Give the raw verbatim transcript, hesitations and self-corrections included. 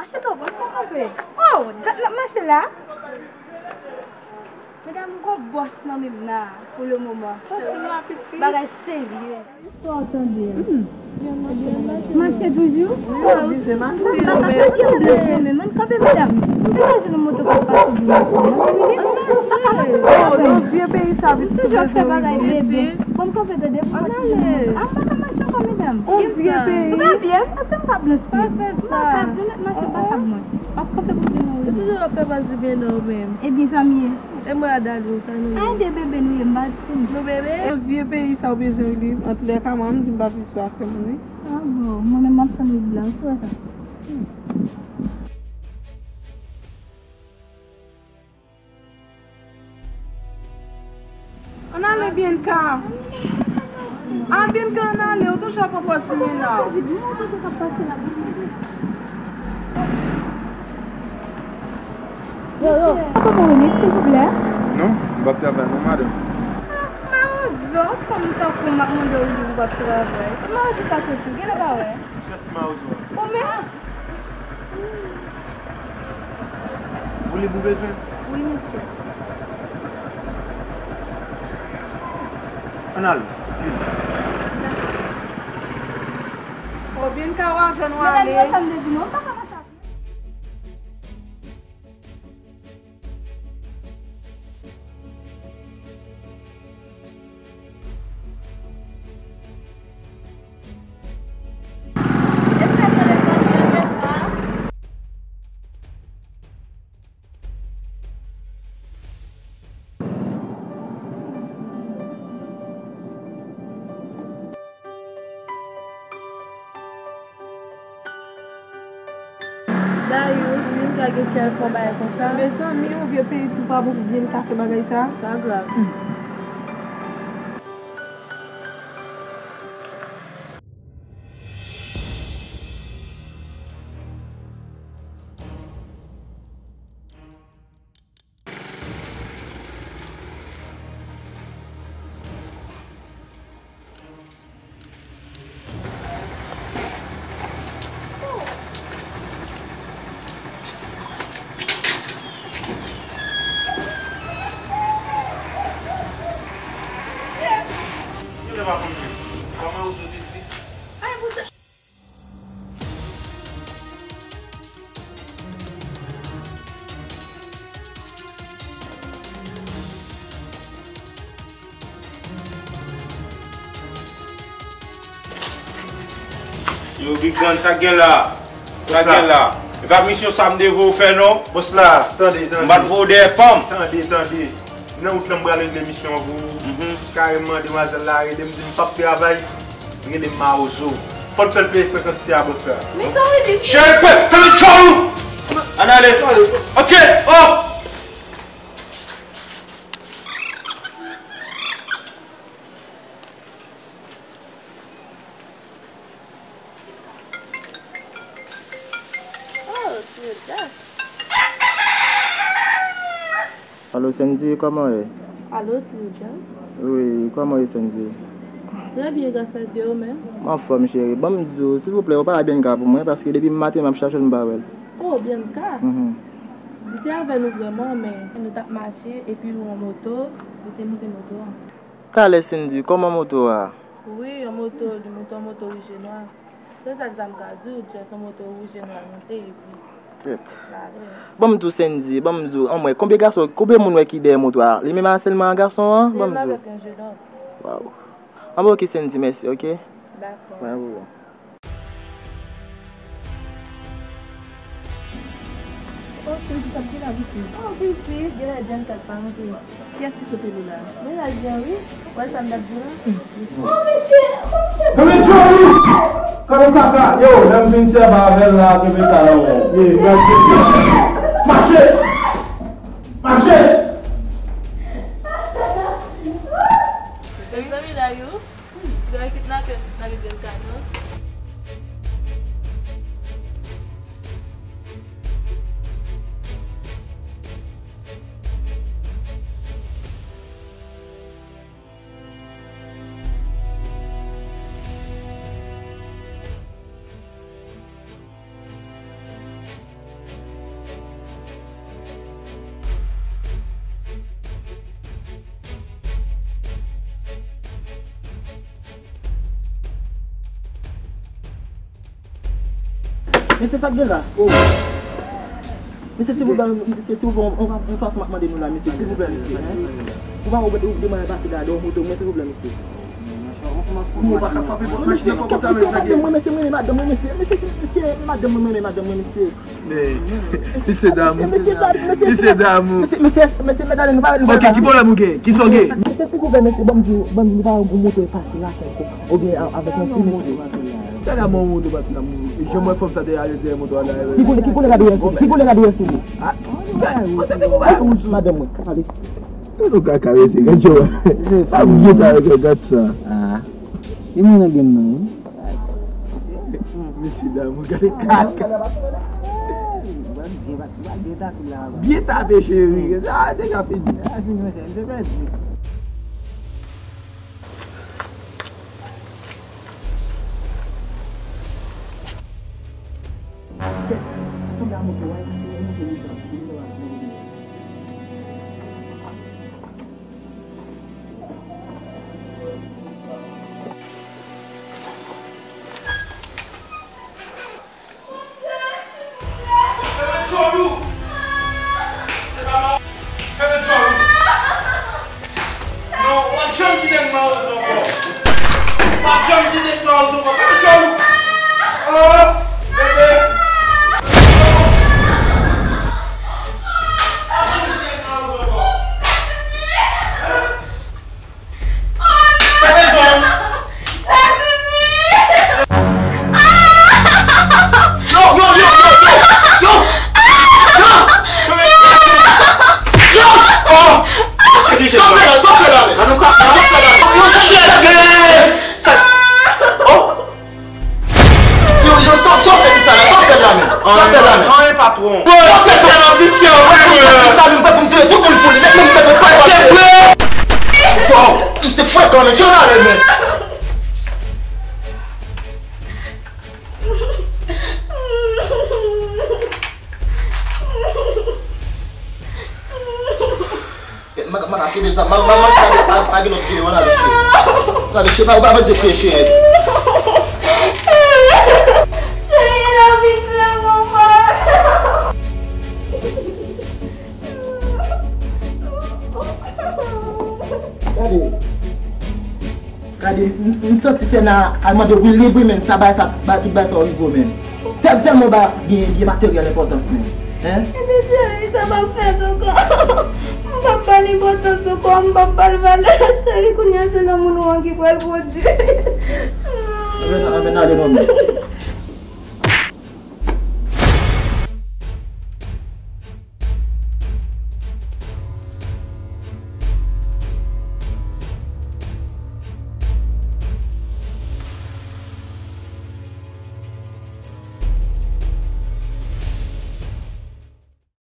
Mache twò pran, fò kanpe. Oh, dat l ap mache la. Medam, m gon bòs nan men m la pou le moman. Soti m la, pitit. Bagay serye. Sa w tande? Mache toujou? Wi, oblije mache. Papa, pa gen byen, men ann kanpe, medam. M te ka jwenn yon moto k ap pase oubyen machin nan. Ann mache. Papa, mache. Oh, nan vye peyi sa, pitit, ou bezwen rive. Bon, m kanpe, tande, pou kontinye. Ann ale. Ah, m pa ka mache ankò, medam. Yon vye peyi. Ou pa vye, èske m pa blanch pye? Pa fè sa. M pa ka, m mèt mache pa kab mwen. W ap kanpe pou vin nan ou. Ou toujou ap fè pase byen nan ou menm. Ebyen, sa m ye. E mwen a Dali, sa nou ye? Ay, de bebe nou ye, m pa di se nou. Nou bebe? Nan vye peyi sa, ou bezwen li. Antoulèka, mwen, m di m pa vle sou afè moun, wi. Ah bon, mwen menm, m ap tann ou blan, ou wè sa? Ann ale, Bianca. A, Bianca, ann ale, ou toujou ap pran pòz krimina. Yo, yo, pa pran yon minit, silvouplè? Non, m p ap travay non, madanm. Ah, mawozo, fanm tankou m ap mande w li, ou p ap travay. Kot mawozo sa soti? Ou genlè pa wè. Kiyès ki mawozo a? Ou menm? Ou li pou bezwen? Wi, mesye. Ann al, vin. Dakò. Ou byen ka w avè nou ale. Medam yo, sa m te di nou, ou pa ka mache ak nou. Dayou, Bianca gen kè l fè yon bagay konsa. Mezanmi, yon vye peyi tou pa bon pou Bianca fè bagay sa. Sa grav. Yo, Big Dan, sa k gen la? Sa k gen la? E pa misyon sa m te voye w fè, non? Bòs la, tande, tande. M pa t voye w dèyè fanm. Tande, tande. Nan wout lan, m pral regle misyon an pou ou. Kareman, demwazèl la rele m, di m p ap travay. Rele m mawozo. Fò l fè l peye frekansite a, bòs la. Men sa w vle di? Cheri, kwè, fè l tchòl ou! Ann ale. Antre, hop! Oh, Ti Rodja. Alo, Sendy, kòman w ye? Alo, Ti Rodja. Wi, kòman w ye, Sendy? Trè byen, gras a Dye, ou menm? M anfòm, cheri. Ban m di w, silvouplè, ou pale a Bianca pou mwen, paske depi maten m ap chache l, m pa wè l. Oh, Bianca? Mhm. Li te avè nou vrèman, men nou t ap mache, epi yon moto, li te moute moto an. Talè, Sendy, kòman moto a? Wi, yon moto, li moute yon moto wouj e nwa. Se sèl sa m ka di w, just yon moto wouj e nwa l moute, epi... Kèt. Ban m di w, Sendy, ban m di w, anmwey, konbyen gason, konbyen moun w wè ki dèyè moto a? Li menm a sèlman gason an? Ban m di w. Li menm avèk yon jenòm. Waw. Anben, oke, Sendy, mèsi, oke? Dakò. Pa gen pwoblèm. Oh, Sendy, sa k gen la, pitit? Oh, pitit, genlè Bianca pa rantre. Kiyès ki sot rele la? Mennaj mwen, wi. Wè sa m t ap di w la? Oh, mesye, oh, mesye. Kenbe djòl ou! Kenbe kaka! Yo, lè m vin sèvi avè l la, kenbe sa nan men w. Ye, gade. Mache! Mache! Mezanmi, Dayou. Yo kidnape m nan Bianca non. Mesye, sa k gen la? Oh. Mesye, silvouplè, mesye, silvouplè, yon, yon, yon fason m ap mande nou la, mesye, silvouplè, mesye, hein? Ou pa wè ou gen mwayen pase gade yon moto, men silvouplè, mesye. Mesye, mesye, madanm mwen, mesye, mwen renmen madanm mwen, mesye, mesye, mesye, madanm mwen, mwen renmen madanm mwen, mesye. Men, li se damou. Li se damou. Mesye, mesye, mesye, mesye, medam, nou pa, nou pa. Ok, ki pwoblèm ou gen? Ki sa w gen? Mesye, silvouplè, mesye, ban m di w, ban m di w, nou pa wè yon moto pase la, kèlkonk, oubyen avèk yon fi, mesye. Sa damou, yon moto pase la, jan m wè fanm sa te alèz dèyè moto a la. Ki koulè, ki koulè gade w sou li? Ki koulè gade w sou li? Ah, gade, se te pou bagay wouj. Madanm mwen, ale. Gade yon kaka, mesye, gade yo. Pa m gen talè, gade sa. Ah. Li mwen nan gen nan, wi. Mesye damou, gade kaka. Byen tape, cheri. Sa deja fini. Kèt, sa sanble a moto a, e pase yon moto li pran. Fèmen djòl ou! Fèmen djòl ou! Non, w ap janm kite m mawozo ankò. W ap janm kite m mawozo ankò. Fèmen djòl ou! Oh, bebe! W ap janm kite m mawozo ankò. Hein? Yo, yo, sa w fè la, sa w fè la, sa w fè la. Yo, sa w fè la. Yo, yo, sa, sa w fè li sa la, sa w fè la menm? Sa w fè la menm? Anyen, patwon. Sa w fè sa la, pitié, sa menm, mwen pou m touye tout moun pou li, mèt menm mwen pa. Yo, se frekan, men, yo, la, men. Maka, maka, kenbe sa. Ma, ma, ma, pa, pa, pa gen lòt videyo, ann ale, cheri. Ann ale, cheri, pa, pa bezwen kriye, cheri. Cheri, la vi dure, manman. Gade. Gade, m, m santi Sena al mande wi lib wi, men sa bay sa, bay tout bay sa o nivo, men. Tèl, tèlman ba gen, gen materyèl enpòtans, men. Hein? Ebyen, cheri, sa p ap fèt ankò. M p ap ba l enpòtans ankò, m p ap ba l valè. Cheri, kounye a se nan moun ou an ki pral pwodui. Anben, anben, ale non, men.